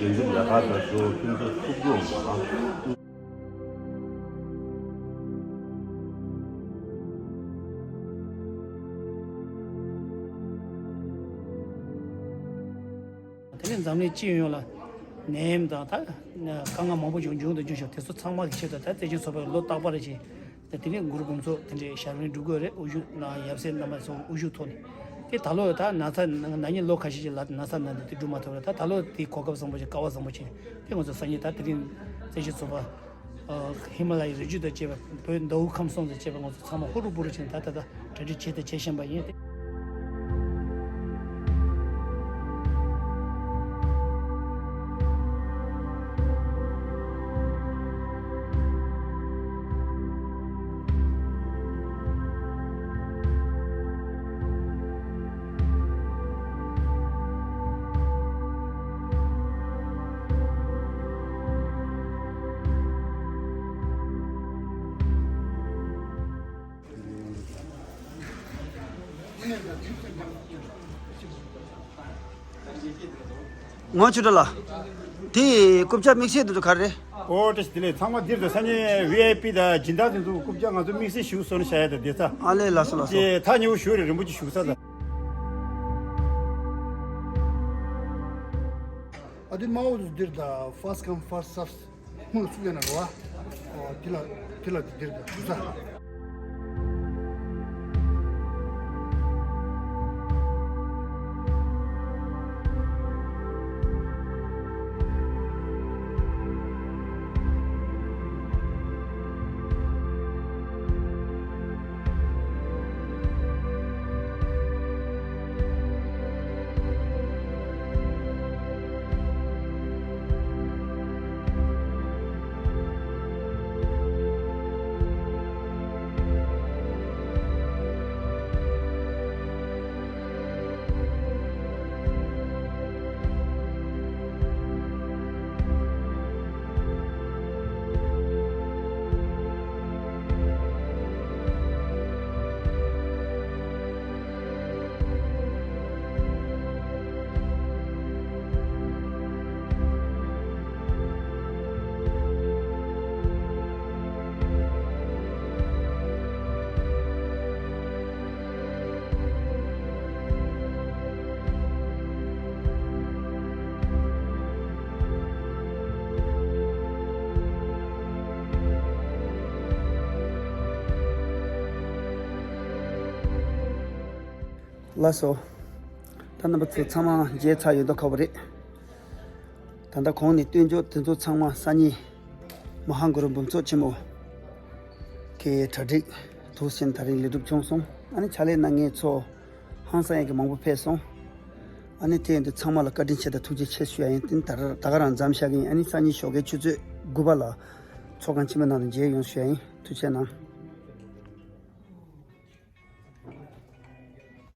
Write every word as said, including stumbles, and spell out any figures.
ཡོངས་འཛིན་ལས་ཁང་དང་ཚོགས་ཁྱིམ་ཚང་ཚོགས་སྡོམ་དང་། དེ་ནས་འཛམ་གླིང་སྤྱི་ཡོངས་ལ་ནད་ཡམས་དང་ད་དཀའ་ངལ་མང་པོ་ཞིག་འབྱུང་དང་འབྱུང་བཞིན། དེ་ཚོ་ཚང་མ་གི་ཆེད་དུ་ད་བརྩེ་ཆེན་ཚོགས་པས་ལོ་རྟག་པར་བཞིན། ད་དེ་ནས་གུ་རུ་དགོངས་རྫོགས་དེ་འདྲའི་ཞལ་རིང་སྒྲུབ་དགོས་རེད། དབུ་བཞུགས་ན་ཡབ་སྲས་རྣམ་པ་ཚོ་དབུ་བཞུགས་ཐོག་ནས། དེ་ད་ལོ་ད་ན་ཚ་ན་ན་ནིང་ལོ་ཁ་ཤས་ཅིག་ལ་ན་ཚ་ན་ནས་དེ་སྒྲུབ་མ་ཐུབ་རེད། ད་ད་ལོ་དེ་གོ་སྐབས་བཟང་པོ་ཅིག་སྐལ་བ་བཟང་པོ་ཅིག་དེ་ང་ཚོ་སང་ཉིན་ད་དེ་རིང་བརྩེ་ཆེན་ཚོགས་པ་ཧི་མ་ལ་ཡའི་རི་རྒྱུད་དང་བཅས་པ་བོད་མདོ་དབུས་ཁམས་གསུམ་དང་བཅས་པ་ང་ཚོ་ཚང་མ་ཧུ་རུ་བུ་རུ་ཅིག་ད་ད་ད་གྲ་སྒྲིག་བྱས་ཏེ་བྱེད་བཞིན་པ་ཡིན། ངོ་ཆུ་ཏྲ་ལ། དེ་རྐུབ་ཀྱག་དམིགས་བསལ་དེ་ཚོ་ག་རེ་རེད། ཨོ་བཀྲ་ཤིས་བདེ་ལེགས། ཚང་མ་འདིར་དུ་སང་ཉིན་ཝི་ཨའི་པི་དང་སྦྱིན་བདག་དེ་ཚོ་རྐུབ་ཀྱག་ང་ཚོ་དམིགས་བསལ་ཞུ་སོང་ན་བྱ་ཡ་དང་བསྡད་ས། ཨ་ལས། ལགས་སོ་ལགས་སོ། དེ་ཐག་ཉེ་བོ་ཞུ་རེད། རིན་པོ་ཆེ་བཞུགས་ས་དང་། ཨ་དེ་མ་འོ་དུ་འདིར་དང་first come first serve། དངུལ་ཚུགས་ཡོད་ན་རེད་བ། ཨོ་དེ་ལ་དེ་ལ་དེ་འདིར་དང་བཞུགས་ས། ལགས་སོ། ད་རྣམ་པ་ཚོ་ཚང་མ་མཇལ་ཚར་ཡོད་མདོག་ཁ་པོ་རེད། ད་ལྟ་གོང་ནས་སྟོན་ཆོག་དེ་ཚོ་ཚང་མ་སང་ཉིན་མ་ཧཱ་གུ་རུ་འབུམ་ཚོགས་ཆེན་མོ་གི་གྲ་སྒྲིག་འདུག་ཟིན། ད་རིང་ལས་སྒྲུབ་བྱུང་སོང་། ཨ་ནི་ཕྱག་ལས་གནང་མཁན་ཚོ་ཧང་སང་ཡག་གི་མང་པོ་ཕེབས་སོང་། ཨ་ནི་དེ་ཡིན་དུས་ཚང་མ་ལ་བཀའ་དྲིན་ཆེ་དང་ཐུགས་རྗེ་ཆེ་ཞུ་ཡ་ཡིན། དེ་ནི་ད་ར་ད་ག་རང་མཚམས་བཞག་གི་ཡིན། ཨ་ནི་སང་ཉིན་ཞོགས་ཀའི་ཆུ་ཚོད་དགུ་པ་ལ་ཚོགས་ཁང་ཆེན་མོའི་ནང་དུ་མཇལ་ཡོང་ཞུ་ཡ་ཡིན། ཐུགས་རྗེ་གནང་།